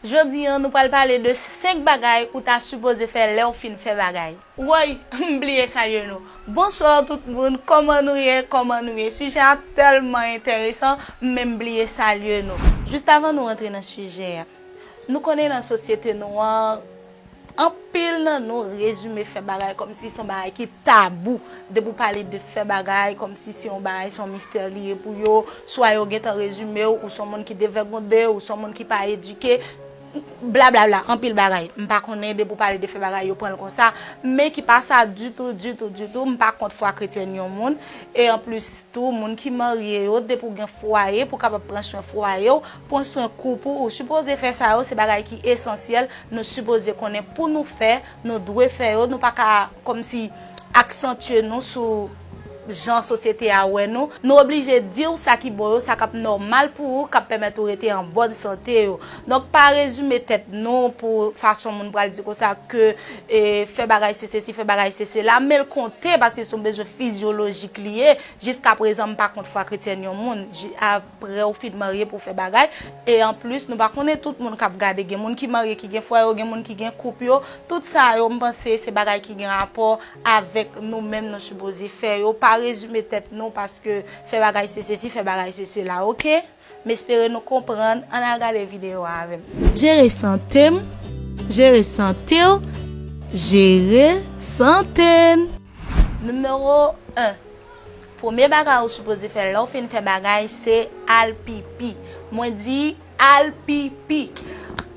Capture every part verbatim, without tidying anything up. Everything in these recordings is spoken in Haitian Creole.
Jodi a, nou pral pale de senk bagay ou ta sipoze fè lè w fin fè bagay. Woy, m bliye salye nou. Bonswa tout moun, kòman nou ye, kòman nou ye? Sijè a tèlman enteresan, m menm bliye salye nou. Jis avan nou rantre nan sijè a, nou konnen nan sosyete nou an, anpil nan nou rezime fè bagay kòmsi se yon bagay ki tabou. Depi w pale de fè bagay, kòmsi se yon bagay, se yon mistè li ye pou yo. Swa yo gentan rezime w, ou se yon moun ki devègonde, ou se yon moun ki pa edike, blablabla, anpil bagay. M pa konnen depi w pale de fè bagay, yo pran l konsa. Men ki pa sa ditou, ditou, ditou. M pa kont fwa kretyèn yon moun. E anplis tou, moun ki marye yo, depi w gen fwaye, pou w kapab pran swen fwaye w, pran swen koup ou, ou sipoze fè sa yo, se bagay ki esansyèl, nou sipoze konnen pou nou fè, nou dwe fè yo, nou pa ka kòmsi aksantye nou sou jan sosyete a wè nou. Nou oblije di w sa ki bon yo, sa k ap nòmal pou ou, k ap pèmèt ou rete an bòn sante yo. Donk, pa rezime tèt nou pou fason moun pral di konsa ke, e, fè bagay se sesi, fè bagay se sela, men l konte paske se yon bezwen fizyolojik li ye. Jiskaprezan, m pa kont fwa kretyèn yon moun. Ji-, a, Prè ou fin marye pou w fè bagay. E anplis, nou pa konnen tout moun k ap gade. Gen moun ki marye, ki gen fwaye yo, gen moun ki gen koup yo. Tout sa yo, m panse se bagay ki gen rapò avèk nou menm nou sipoze fè yo. Pa rezime tèt nou paske fè bagay se sesi, fè bagay se sela, oke? M espere nou konprann. Ann al gade videyo a avè m. Jere sante m, jere sante w, jere sante n. Nimewo en. Premye bagay ou sipoze fè lè w fin fè bagay, se al pipi. Mwen di, al pipi.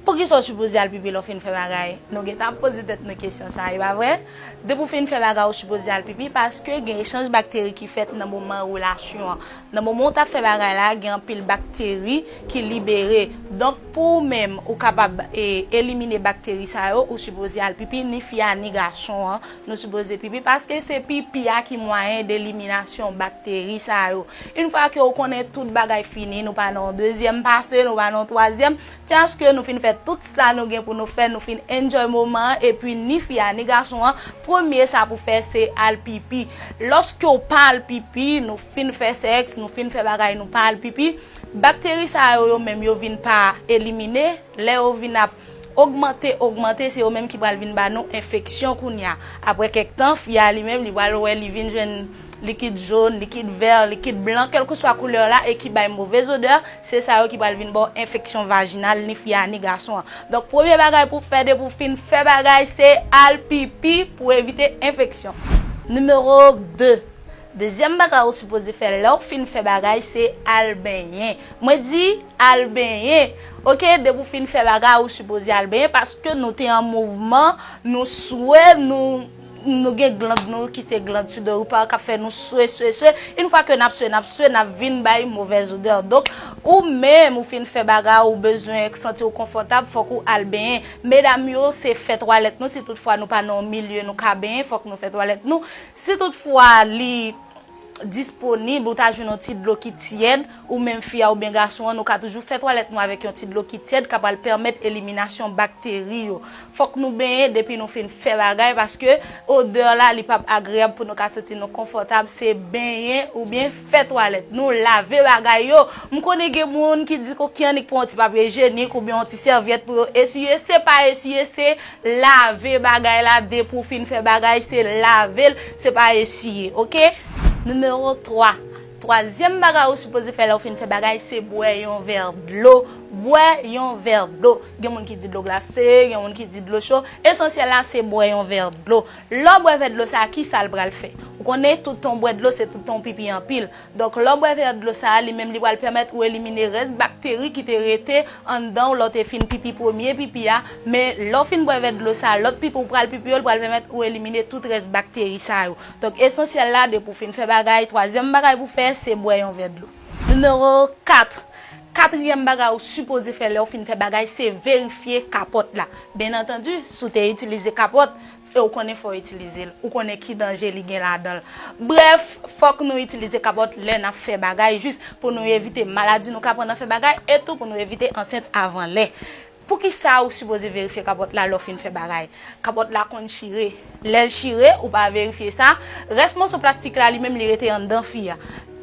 Poukisa w sipoze al pipi lè w fin fè bagay? Nou gentan ap poze tèt nou kesyon sa, e pa vre? Depi w fin fè bagay, ou sipoze al pipi paske gen echanj bakteri ki fèt nan moman relasyon an. Nan moman w t ap fè bagay la, gen anpil bakteri ki libere. Donk, pou ou menm, ou kapab, e, elimine bakteri sa yo, ou sipoze al pipi, ni fi a, ni gason an. Nou sipoze pipi paske se pipi a ki mwayen deliminasyon bakteri sa yo. Yon fwa ke ou konnen tout bagay fini, nou pa nan yon dezyèm pase, nou pa nan yon twazyèm, tyaske nou fin fè tout sa nou gen pou nou fè, nou fin enjoy moman an, epi ni fi a, ni gason an, premye sa pou fè se al pipi. Lòske w pa al pipi, nou fin fè sèks, nou fin fè bagay, nou pa al pipi, bakteri sa yo, yo menm, yo vin pa elimine. Lè yo vin ap ogmante, ogmante, se yo menm ki pral vin ba nou enfeksyon kounye a. Apre kèk tan, fi a li menm, li pral wè, li vin jwenn likid jòn, likid vè, likid blan, kèlkeswa koulè la, e ki bay move zodè, se sa yo ki pral vin ba w enfeksyon vajinal, ni fi a, ni gason an. Donk, premye bagay pou w fè depi w fin fè bagay, se al pipi pou evite enfeksyon. Nimewo de. Dezyèm bagay ou sipoze fè lè w fin fè bagay, se al benyen. Mwen di, al benyen. Oke, depi w fin fè bagay, ou sipoze al benyen paske nou te an mouvman, nou swe, nou, nou gen glann nou ki se glann sudoripar k ap fè nou swe, swe, swe. Yon fwa ke n ap swe, n ap swe, n ap vin bay movèz odè. Donk, ou menm, ou fin fè bagay, ou bezwen santi w konfòtab, fòk ou al benyen. Medam yo, se fè twalèt nou, si toutfwa nou pa nan yon milye nou ka benyen, fòk nou fè twalèt nou. Si toutfwa li disponib, ou ta jwenn yon ti dlo ki tyèd, ou menm fi a oubyen gason an, nou ka toujou fè twalèt nou avèk yon ti dlo ki tyèd, k ap pral pèmèt eliminasyon bakteri yo. Fòk nou benyen depi nou fin fè bagay, paske odè la, li p ap agreyab pou nou ka santi nou konfòtab, se benyen oubyen fè twalèt nou, lave bagay yo. M konnen gen moun ki di ke ki annik pran yon ti papye ijyenik oubyen yon ti sèvyèt pou yo esiye, se pa esiye, se lave bagay la, depi w fin fè bagay, se lave l, se pa esiye, oke? Nimewo twa. Twazyèm bagay ou sipoze fè lè w fin fè bagay, se bwè yon vè dlo. Bwè yon vè dlo. Gen moun ki di dlo glase, gen moun ki di dlo cho. Esansyèl la, se bwè yon vè dlo. Lè w bwè vè dlo sa, kisa l pral fè? Ou konnen, tout tan w bwè dlo, se tout tan w pipi anpil. Donk, lè w bwè vè dlo sa a, li menm li pral pèmèt ou elimine rès bakteri ki te rete anndan w lè w te fin pipi premye pipi a. Men, lè w fin bwè vè dlo sa a, lòt pipi ou pral pipi yo, li pral pèmèt ou elimine tout rès bakteri sa yo. Donk, esansyèl la, depi w fin fè bagay, twazyèm bagay pou w fè, se bwè yon vè dlo. Nimewo kat. Katriyèm bagay ou sipoze fè lè w fin fè bagay, se verifye kapòt la. Byen antandi, si w te itilize kapòt, e ou konnen fò w itilize l, ou konnen ki danje li gen ladan l. Brèf, fòk nou itilize kapòt lè n ap fè bagay, jis pou nou evite maladi nou ka pran nan fè bagay, e tou pou nou evite ansent avan lè. Poukisa ou sipoze verifye kapòt la lè w fin fè bagay? Kapòt la konn chire. Lè l chire, ou pa verifye sa, rès moso plastik la, li menm, li rete anndan fi a.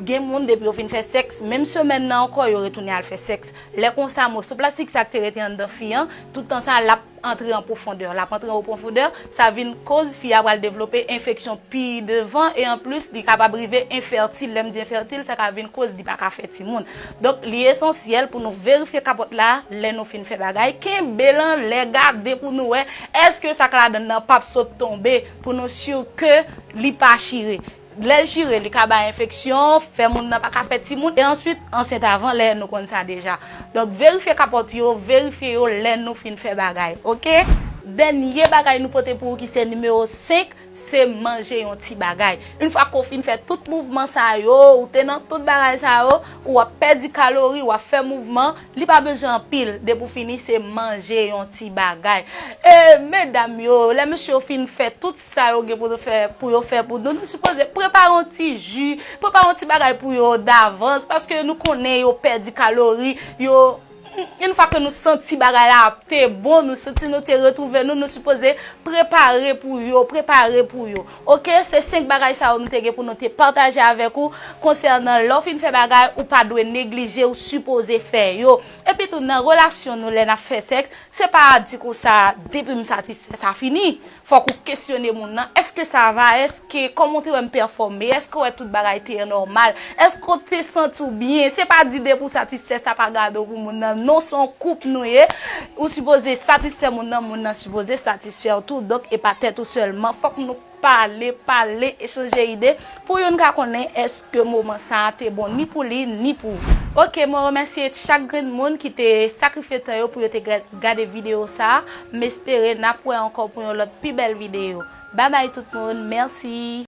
Gen moun, depi yo fin fè sèks, menm semèn nan ankò, yo retounen al fè sèks. Lè konsa, moso plastik sa k te rete anndan fi an, tout tan sa, l ap antre an pwofondè. L ap antre an pwofondè, sa vin koz fi a pral devlope enfeksyon pi devan, e anplis, li kapab rive enfètil. Lè m di enfètil, sa ka vin koz li pa ka fè timoun. Donk, li esansyèl pou nou verifye kapòt la lè nou fin fè bagay. Kenbe l anlè, gade pou nou wè èske sa k ladan l nan p ap sot tonbe, pou nou si ke li pa chire. Lè l chire, li ka bay enfeksyon, fè moun nan pa ka fè timoun, e answit ansent avan lè, nou konn sa deja. Donk, verifye kapòt yo, verifye yo lè nou fin fè bagay, oke? Dènye bagay nou pote pou ou ki se nimewo senk, se manje yon ti bagay. Yon fwa ke w fin fè tout mouvman sa yo, ou te nan tout bagay sa yo, ou ap pèdi kalori, w ap fè mouvman, li pa bezwen anpil. Depi w fini, se manje yon ti bagay. E medam yo, lè mesye yo fin fè tout sa yo gen pou yo fè, pou yo fè pou nou, nou sipoze prepare yon ti ji, prepare yon ti bagay pou yo davans, paske nou konnen yo pèdi kalori, yo, yon fwa ke nou santi bagay la te bon, nou santi nou te retwouve nou, nou sipoze prepare pou yo, prepare pou yo. Oke, se senk bagay sa yo nou te gen pou nou te pataje avèk ou konsènan lè w fin fè bagay, ou pa dwe neglije, ou sipoze fè yo. Epi tou, nan relasyon nou, lè n ap fè sèks, se pa di konsa, depi m satisfè, sa fini. Fòk ou kesyone moun nan, èske sa va, èske, kòman w te wè m pèfòme, èske w wè tout bagay te nòmal, èske w te santi w byen? Se pa di depi w satisfè, sa pa gade w pou moun nan. Non, se yon koup nou ye. Ou sipoze satisfè moun nan, moun nan sipoze satisfè w tou. Donk, e pa tèt ou sèlman. Fòk nou pale, pale, echanje ide pou youn ka konnen èske moman sa a te bon ni pou li, ni pou ou. Oke, mwen remèsye chak grenn moun ki te sakrifye tan yo pou yo te ga- gade videyo sa a. M espere n ap wè ankò pou yon lòt pi bèl videyo. Babay tout moun, mèsi.